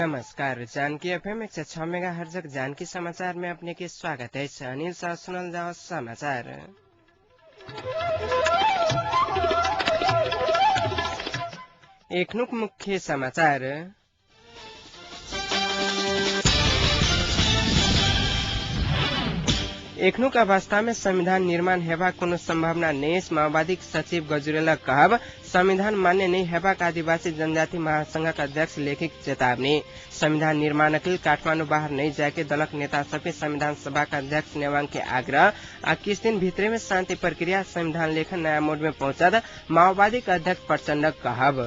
नमस्कार, जानकी एफएम 106 मेगाहर्जक जानकी समाचार में अपने के स्वागत है। अनिल शाह सुनल जाओ समाचार। एखनुक मुख्य समाचार। एखनुक अवस्था में संविधान निर्माण हेबाक कोनो संभावना नहि, माओवादी सचिव गजुरेलक कहब। संविधान मान्य नहि हेबाक आदिवासी जनजाति महासंघक अध्यक्ष लेखिक चेतावनी। संविधान निर्माणक लेल काठमाडौँ बाहर नहि जायके दलक नेता सबके संविधान सभाक अध्यक्ष नेवांग के आग्रह। आ किछु दिन भीतरे में शांति प्रक्रिया संविधान लेखन नया मोड में पहुंचत, माओवादी अध्यक्ष प्रचण्डक कहब।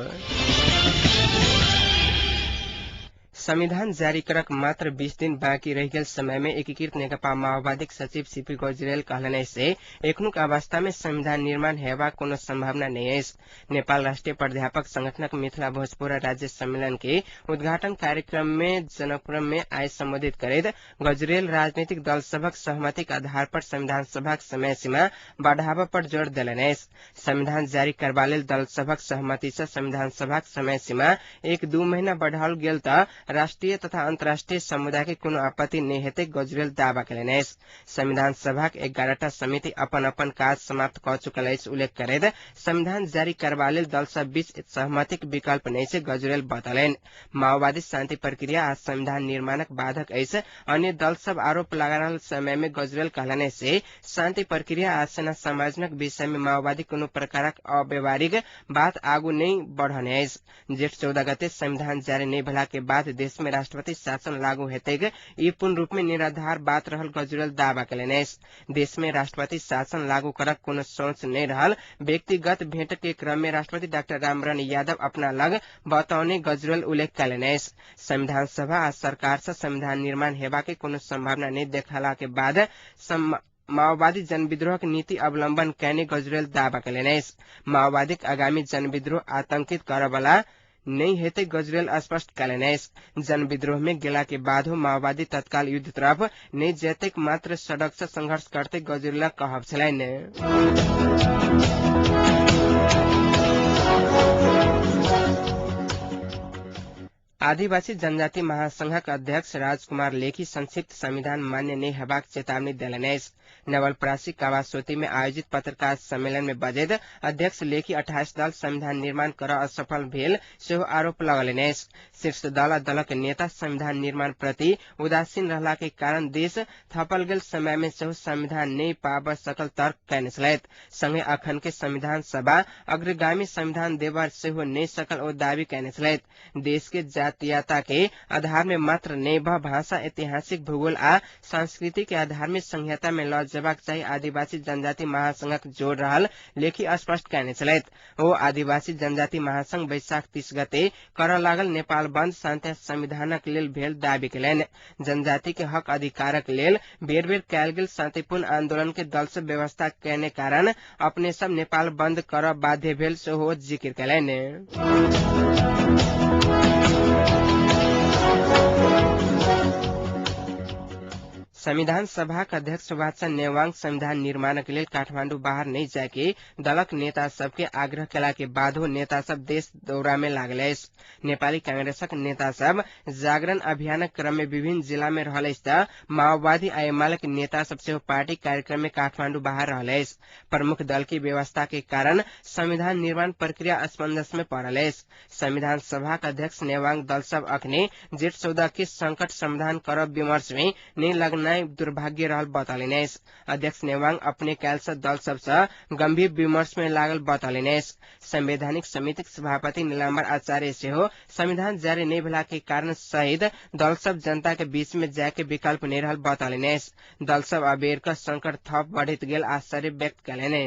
संविधान जारी करक मात्र 20 दिन बाँकी रहि गेल समय में एकीकृत नेकपा माओवादीक सचिव सीपी गजुरेल कहलनि से एखनुक अवस्था में संविधान निर्माण हेबाक कोनो संभावना नहि अछि। नेपाल राष्ट्रीय प्राध्यापक संगठनक मिथिला भोजपुरा राज्य सम्मेलन के उद्घाटन कार्यक्रम में जनकपुर में आइ सम्बोधित करैत गजुरेल राजनीतिक दल सभक सहमतिक आधार पर संविधान सभाक समय सीमा बढ़ाबऽ पर जोर देलनि अछि। संविधान जारी करबा लेल दल सभक सहमति सँ संविधान सभाक समय सीमा 1-2 महीना बढ़ाओल गेल तऽ राष्ट्रीय तथा अंतर्राष्ट्रीय समुदाय के कोनो आपत्ति नहि हेतै, गजुरेल दावा केलनि अछि। संविधान सभाक 11टा समिति अपन अपन काज समाप्त कऽ चुकल अछि उल्लेख करैत संविधान जारी करबा लेल दल सब बीच सहमतिक विकल्प नहि छै, गजुरेल बतौलनि। माओवादी शांति प्रक्रिया आ संविधान निर्माणक बाधक अछि, अन्य दल सब आरोप लगा रहल समय में गजुरेल कहलनि से शांति प्रक्रिया आ सेना समायोजनक विषय में माओवादी कोनो प्रकारक अव्यवहारिक बात आगू नहि बढ़ने अछि। जेठ 14 गते संविधान जारी नहि भेला के बाद देश में राष्ट्रपति शासन लागू हेतैक, ई पूर्ण रूप में निराधार बात रहल गजुरेल दावा केलनि अछि। देश में राष्ट्रपति शासन लागू करक कोनो सोच नहि रहल व्यक्तिगत भेंट के क्रम में राष्ट्रपति डाक्टर रामवरण यादव अपना लग बतौने गजुरेल उल्लेख केलनि अछि। संविधान सभा आ सरकार से संविधान निर्माण हेबा के कोनो संभावना नहि देखला के बाद माओवादी जनविद्रोहक नीति अवलंबन कयने गजुरेल दावा केलनि अछि। माओवादीक आगामी जनविद्रोह आतंकित करऽवला नहीं हेतै, गजुरेल स्पष्ट केलनि अछि। जनविद्रोह में गेला के बादो माओवादी तत्काल युद्ध तरफ नहि जेतैक, मात्र सड़क से संघर्ष करतै, गजुरेलक कहब छलनि। आदिवासी जनजाति महासंघक अध्यक्ष राजकुमार लेखी संक्षिप्त संविधान मान्य नहि हेबाक चेतावनी देलनि अछि। नवलपरासी कावासोती में आयोजित पत्रकार सम्मेलन में बजैत अध्यक्ष लेखी 28 दल संविधान निर्माण कर असफल भेल सेहो आरोप लगौलनि अछि। शीर्ष दल आ दलक नेता संविधान निर्माण प्रति उदासीन रहला के कारण देश थपल गेल समय में सेहो संविधान नहि पाबऽ सकल तर्क कयने छलथि। संगे अखन के संविधान सभा अग्रगामी संविधान देबऽ सेहो नहि सकल ओ दावी कयने छलथि। देश के जातीयता के आधार में मात्र नहि भ भाषा, ऐतिहासिक भूगोल आ संस्कृति के आधार में संहिता में ल जेबाक चाही आदिवासी जनजाति महासंघक जोड़ रहल लेखी स्पष्ट कयने छलथि। ओ आदिवासी जनजाति महासंघ वैशाख 30 गते करऽ लागल नेपाल बंद शान्ति संविधानक लेल भेल दावी केलनि। जनजाति के हक अधिकारक लेल बेर बेर कयल गेल शांतिपूर्ण आंदोलन के दल से व्यवस्था कयने कारण अपने सब नेपाल बंद करऽ बाध्य भेल सेहो जिकिर केलनि। संविधान सभाक अध्यक्ष वाचन नेवांग संविधान निर्माणक लेल काठमाडौँ बाहर नहि जायके दलक नेता सबके आग्रह केला के बादो नेता सब देश दौरा में लागल अछि। नेपाली कांग्रेसक नेता सब जागरण अभियानक क्रम में विभिन्न जिला में रहल अछि तऽ माओवादी आ एमालेक नेता सब सेहो पार्टी कार्यक्रम में काठमाडौँ बाहर रहल अछि। प्रमुख दल की व्यवस्था के कारण संविधान निर्माण प्रक्रिया असमंजस में पड़ल अछि। संविधान सभाक अध्यक्ष नेवांग दल सब अखने जेठ 14 के संकट समाधान करब विमर्श में नहि लगनाइ दुर्भाग्य रहल बतौलनि अछि। अध्यक्ष नेवांग अपने काल्हि सँ दल सबसँ गंभीर विमर्श में लागल बतौलनि अछि। संवैधानिक समितिक सभापति नीलाम्बर आचार्य सेहो संविधान जारी नहि भेला के कारण सहित दल सब जनता के बीच में जाय के विकल्प नहि रहल बतौलनि अछि। दल सब अबेर क संकट थप बढ़ैत गेल आश्चर्य व्यक्त कयलनि।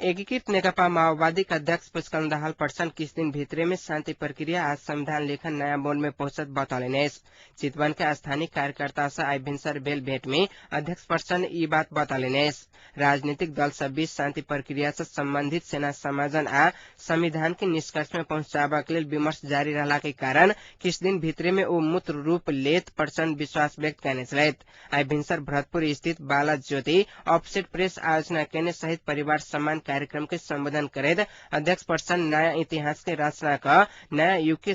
एकीकृत नेकपा माओवादी अध्यक्ष पुष्कल दाहाल प्रचण्ड किछ दिन भित्रे में शान्ति प्रक्रिया आ संविधान लेखन नयाँ मोड़ में पहुंचत बतौलनि अछि। चितवन के स्थानीय कार्यकर्ता से आइ भिनसर भेल भेंट में अध्यक्ष प्रचण्ड ई बात बतौलनि अछि। राजनीतिक दल सब बीच शान्ति प्रक्रिया से संबंधित सेना समाजन आ संविधान के निष्कर्ष में पहुंचाबक लेल विमर्श जारी रहला के कारण किछ दिन भित्रे में ओ मूत्र रूप लेत प्रचण्ड विश्वास व्यक्त कयने छलथि। आइ भिनसर भरतपुर स्थित बाला ज्योति ऑफसेट प्रेस आयोजना केने शहीद परिवार सम्मान कार्यक्रम के संबोधन करैत अध्यक्ष प्रचण्ड नयाँ इतिहास के रचना क नयाँ युग के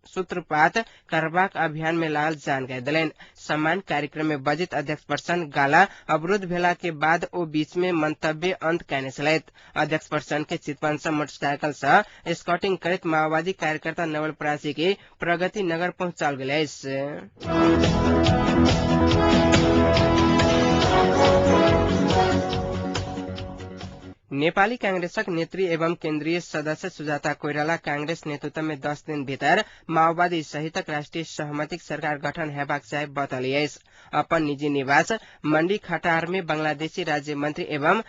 सूत्रपात करबाक अभियान में लागल जानकारी देलनि। सम्मान कार्यक्रम में बजैत अध्यक्ष प्रचण्ड गाला अवरुद्ध भेला के बाद ओ बीच में मंतव्य अंत कयने छलथि। अध्यक्ष प्रचण्ड के चितवन से मोटरसाइकिल से स्कॉटिंग करैत माओवादी कार्यकर्ता नवलपरासी के प्रगति नगर पहुंचाओल गेल अछि। नेपाली कांग्रेसक नेत्री एवं केन्द्रीय सदस्य सुजाता कोइराला कांग्रेस नेतृत्व में 10 दिन भीतर माओवादी सहितक राष्ट्रिय सहमतिक सरकार गठन हेबाक चाही बतौली अछि। अपन निजी निवास मंडी खटार में बांग्लादेशी राज्य मंत्री एवं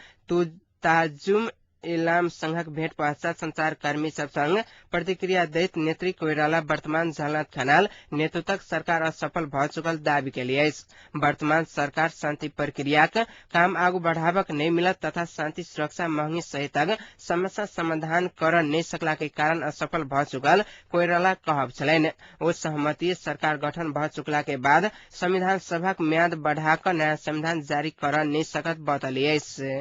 ताजुम इलाम संघक भेंट पश्चात संचारकर्मी सब संग प्रतिक्रिया दैत नेत्री कोइराला वर्तमान झलनाथ खनाल नेतृत्वक सरकार असफल भ चुकल दावी केली अछि। वर्तमान सरकार शान्ति प्रक्रियाक काम आगू बढ़ाबक नहि मिलत तथा शान्ति सुरक्षा महंगी सहितक समस्या समाधान कर नहि सकला के कारण असफल भ चुकल कोइराला कहब छलनि। ओ सहमति सरकार गठन भ चुकला के बाद संविधान सभाक म्याद बढ़ा क नयाँ संविधान जारी कर नहि सकत बतौली अछि।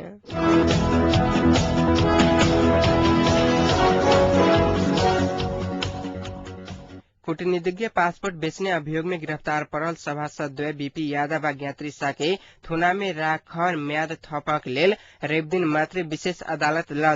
कूटनीतिज्ञ पासपोर्ट बेचने अभियोग में गिरफ्तार पड़ल सभासद द्वय बीपी यादव आ ज्ञात्री शाह के थुना में राखल म्याद थपक लेल रविदिन मात्र विशेष अदालत ल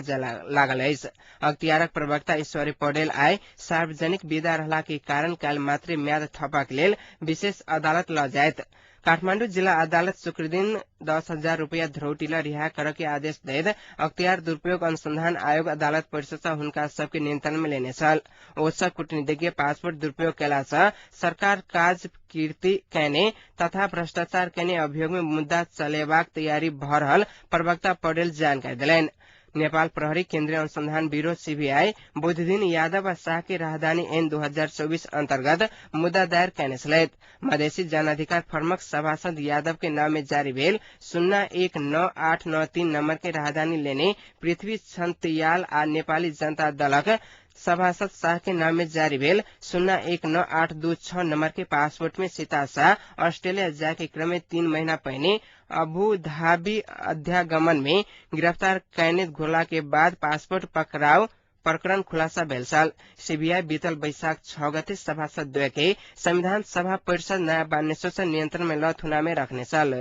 लागल अछि। अख्तियारक प्रवक्ता ईश्वरी पौडेल आइ सार्वजनिक विदा रहला के कारण काल्हि मात्र म्याद थपक लेल विशेष अदालत ल जायत। काठमाडौँ जिल्ला अदालत शुक्रदिन 10,000 रुपया धरौटी ल रिहा कर के आदेश दैत अख्तियार दुरूपयोग अनुसंधान आयोग अदालत परिसर से हुनका सबके नियंत्रण में लेने छल। ओ सब कूटनीतिज्ञ पासपोर्ट दुरूपयोग केला से सरकार काज कीर्ति कैने तथा भ्रष्टाचार कैने अभियोग में मुद्दा चलेबाक तैयारी भ रहल प्रवक्ता पौडेल जानकारी देलनि। नेपाल प्रहरी केन्द्रीय अनुसंधान ब्यूरो सीबीआई बुधदिन यादव आ शाह के राहदानी ऐन 2024 अंतर्गत मुद्दा दायर कयने छलथि। मधेसी जनाधिकार फोरमक सभासद यादव के नाम में जारी भेल 019893 नंबर के राहदानी लेने पृथ्वी छन्तयाल आ नेपाली जनता दलक सभासद शाह के नाम में जारी भेल 019826 नंबर के पासपोर्ट में सीता शाह ऑस्ट्रेलिया जाय के क्रम में 3 महीना पहले अबू धाबी अध्यागमन में गिरफ्तार कैने घोला के बाद पासपोर्ट पकड़ाव प्रकरण खुलासा भेल छल। सीबीआई बीतल बैशाख 6 गते सभासद द्वय के संविधान सभा परिषद नयाँ बानेश्वर से नियंत्रण में ल थुना में रखने छल।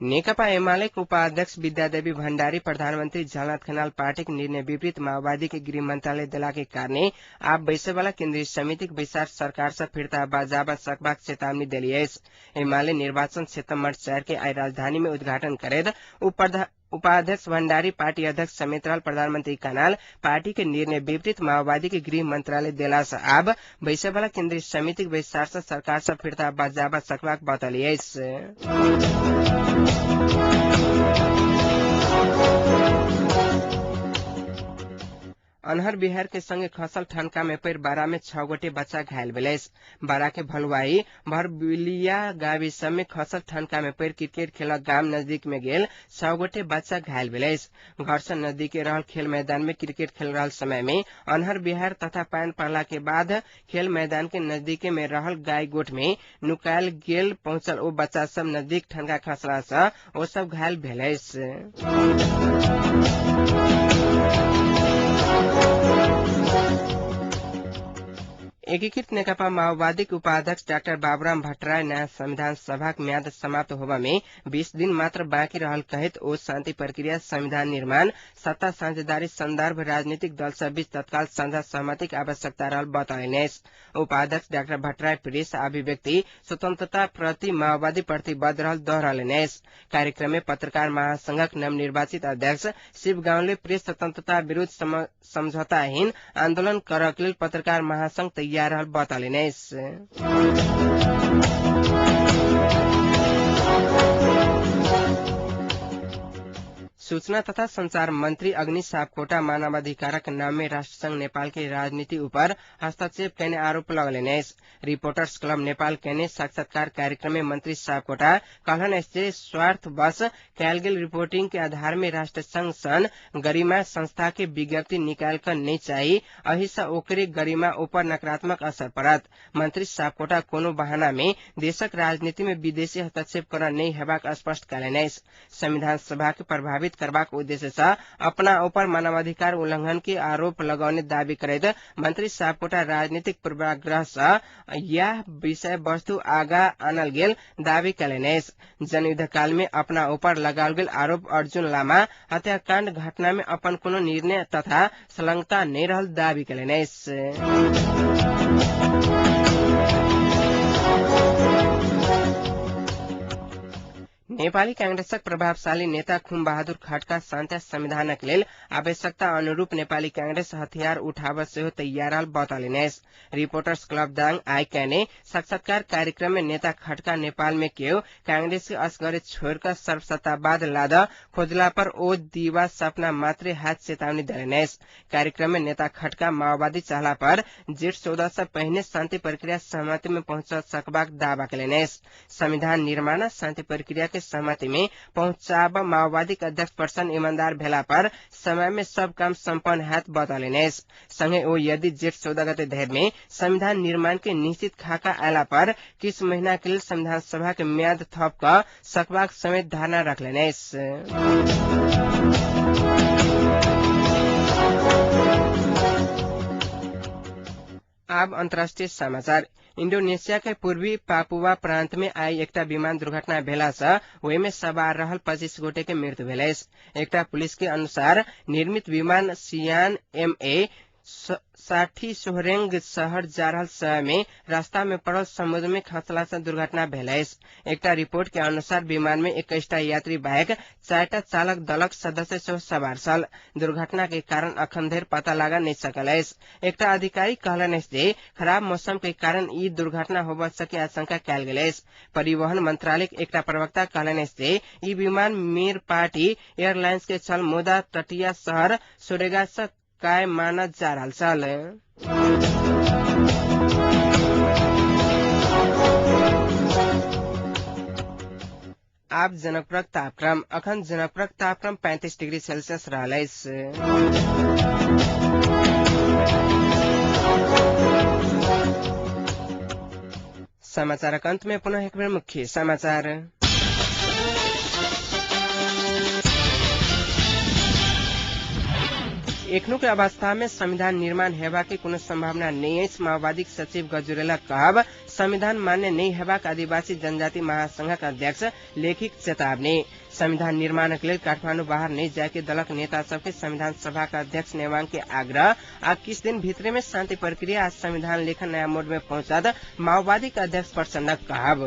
नेकपा एमाले के उपाध्यक्ष विद्यादेवी भण्डारी प्रधानमन्त्री झलनाथ खनाल पार्टीक निर्णय विपरीत माओवादी के गृह मंत्रालय देला के कारणे आब बैसयवाला केन्द्रीय समितिक बैसार सरकार से फिर्ता बजाब सकबाक चेतावनी देली अछि। एमाले निर्वाचन सितम्बर 4 के आइ राजधानी में उद्घाटन करैत उपाध्यक्ष भण्डारी पार्टी अध्यक्ष समेत रहल प्रधानमन्त्री खनाल पार्टी के निर्णय विपरीत माओवादी के गृह मंत्रालय देला से आब बैसयवाला केन्द्रीय समितिक बैसार से सरकार से फिर्ता बजाब सकबाक बतौली अछि। अनहर बिहार के संगे खसल ठनका में पड़ बारा में 6 गोटे बच्चा घायल भेल अछि। बारा के भलुआई भरबिलिया गाविस में खसल ठनका में पड़ क्रिकेट खेलक गाम नजदीक में गेल 6 गोटे बच्चा घायल भेल अछि। घर से नजदीक रहल खेल मैदान में क्रिकेट खेल रहल समय में अनहर बिहार तथा पानि पड़ला के बाद खेल मैदान के नजदीके में रहल गाय गोठ में नुकायल गेल पहुंचल ओ बच्चा सब नजदीक ठनका खसला से ओ सब घायल भेल अछि। एकीकृत नेकपा माओवादी के उपाध्यक्ष डाक्टर बाबुराम भट्टराई नयाँ संविधान सभाक म्याद समाप्त होबा में 20 दिन मात्र बाँकी रहल कहैत ओ शान्ति प्रक्रिया संविधान निर्माण सत्ता साझेदारी सन्दर्भ राजनीतिक दल सब बीच तत्काल साझा सहमतिक आवश्यकता रहल बतौलनि अछि। उपाध्यक्ष डाक्टर भट्टराई प्रेस अभिव्यक्ति स्वतन्त्रता प्रति माओवादी प्रतिबद्ध रहल दोहरौलनि अछि। कार्यक्रम में पत्रकार महासंघक नवनिर्वाचित अध्यक्ष शिव गाउँले प्रेस स्वतन्त्रता विरूद्ध सम्झौताहीन आन्दोलन करक लेल पत्रकार महासंघ तैयार रहल बतौलनि अछि। सूचना तथा संचार मंत्री अग्नि सापकोटा मानवाधिकारक नाम में राष्ट्रसंघ नेपाल के राजनीति ऊपर हस्तक्षेप कैने आरोप लगलनि अछि। रिपोर्टर्स क्लब नेपाल कैने साक्षात्कार कार्यक्रम में मंत्री सापकोटा कहलनि अछि जे स्वार्थवश कैल गेल रिपोर्टिंग के आधार में राष्ट्रसंघ सन गरिमा संस्था के विज्ञप्ति निकाल कर नहीं चाही, एहि से ओकरे गरिमा ऊपर नकारात्मक असर पड़त। मंत्री सापकोटा कोनो बहाना में देशक राजनीति में विदेशी हस्तक्षेप कर नहीं हेबाक स्पष्ट कयलनि अछि। संविधान सभा के प्रभावित करबाक उद्देश्य से अपना ऊपर मानवाधिकार उल्लंघन के आरोप लगौने दावी करैत मंत्री सापकोटा राजनीतिक पूर्वाग्रह से यह विषय वस्तु आगा आनल गेल दावी कयलनि अछि। जनयुद्ध काल में अपना ऊपर लगाओल गेल आरोप अर्जुन लामा हत्याकांड घटना में अपन कोनो निर्णय तथा संलग्नता नहीं रहल दावी कयलनि अछि। नेपाली कांग्रेसक प्रभावशाली नेता खुम बहादुर खड्का शान्ति संविधानक लेल आवश्यकता अनुरूप नेपाली कांग्रेस हथियार उठाव सेहो तैयार रहल बतौलनि अछि। रिपोर्टर्स क्लब दाङ आइ कैने साक्षात्कार कार्यक्रम में नेता खड्का नेपाल में केओ कांग्रेस के असगरे छोड़कर सर्वसत्तावाद लाद खोजला पर ओ दीवा सपना मात्रै हाथ चेतावनी देलनि अछि। कार्यक्रम में नेता खड्का माओवादी चाहला पर जेठ 14 से पहिने शान्ति प्रक्रिया सहमति में पहुंच सकबाक दावा कयलनि अछि। संविधान निर्माण शान्ति प्रक्रिया के सहमति में पहुंचाब माओवादी के अध्यक्ष प्रचण्ड ईमानदार भेला पर समय में सब काम सम्पन्न हैत बतौलनि अछि। संगे ओ यदि जेठ 14 गते धरि में संविधान निर्माण के निश्चित खाका आयला पर किछ महीना के लेल संविधान सभा के म्याद थप क सकबाक समेत धारणा रखलनि अछि। आब अंतर्राष्ट्रीय समाचार। इंडोनेशिया के पूर्वी पापुआ प्रांत में आई एकटा विमान दुर्घटना भेला से ओहि में सवार रहल 25 गोटे के मृत्यु भेल अछि। एकटा पुलिस के अनुसार निर्मित विमान सियान MA 60 सोहरेंग शहर जा रहल समय में रास्ता में पड़ल समुद्र में खसला से दुर्घटना भेल अछि। एकटा रिपोर्ट के अनुसार विमान में 21टा यात्री बाहेक 4टा चालक दलक सदस्य सेहो सवार छल। दुर्घटना के कारण अखन धरि पता लगा नहीं सकल अछि। एकटा अधिकारी कहलनि अछि जे खराब मौसम के कारण ई दुर्घटना होबय सके आशंका कयल गेल अछि। परिवहन मंत्रालय के एकटा प्रवक्ता कहलनि अछि जे ई विमान मेरपाटी एयरलाइंस के छल, मुदा तटीय शहर सोरेगा से काय मानल जा रहल छल। आब जनकपुरक तापक्रम। अखन जनकपुरक तापक्रम 35 डिग्री सेल्सियस रहल अछि। समाचारक अंत में पुनः एक बेर मुख्य समाचार। एखनुक अवस्था में संविधान निर्माण हेबा के कोनो संभावना नहीं अछि। माओवादी सचिव गजुरेलक कहब संविधान मान्य नहीं हेबाक आदिवासी जनजाति महासंघक अध्यक्ष लेखिक चेतावनी। संविधान निर्माणक लेल काठमाडौँ बाहर नहीं जाय के दलक नेता सबके संविधान सभा के अध्यक्ष नेवांग के आग्रह। आ किछ दिन भीतरे में शान्ति प्रक्रिया आ संविधान लेखन नया मोड में पहुंचत माओवादी के अध्यक्ष प्रचण्डक कहब।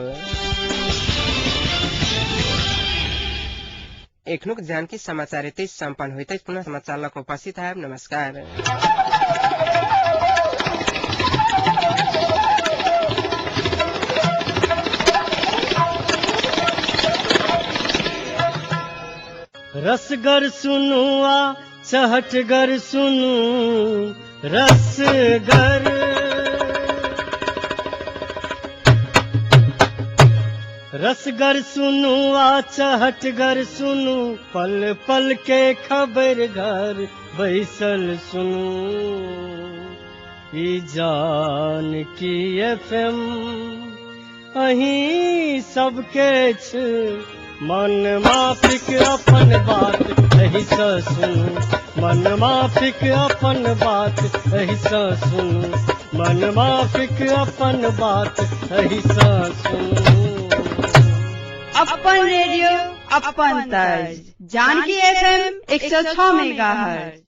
एखनुक जानकी समाचार एतै सम्पन्न होइत अछि। पुनः समाचार लग उपस्थित आयब। नमस्कार। रसगर सुनु आ चहटगर सुनु रसगर, रसगर सुनु आ चहटगर सुनु, पल पल के खबर घर बैसल सुनु। ई जानकी FM अहीं सबके छ, मन माफिक अपन बात एहि सँ सुनु, मन माफिक अपन बात एहि सँ सुनु, मन माफिक अपन बात एहि सँ सुनु। अपन रेडियो अपन तर्ज जानकी FM 106 megahertz.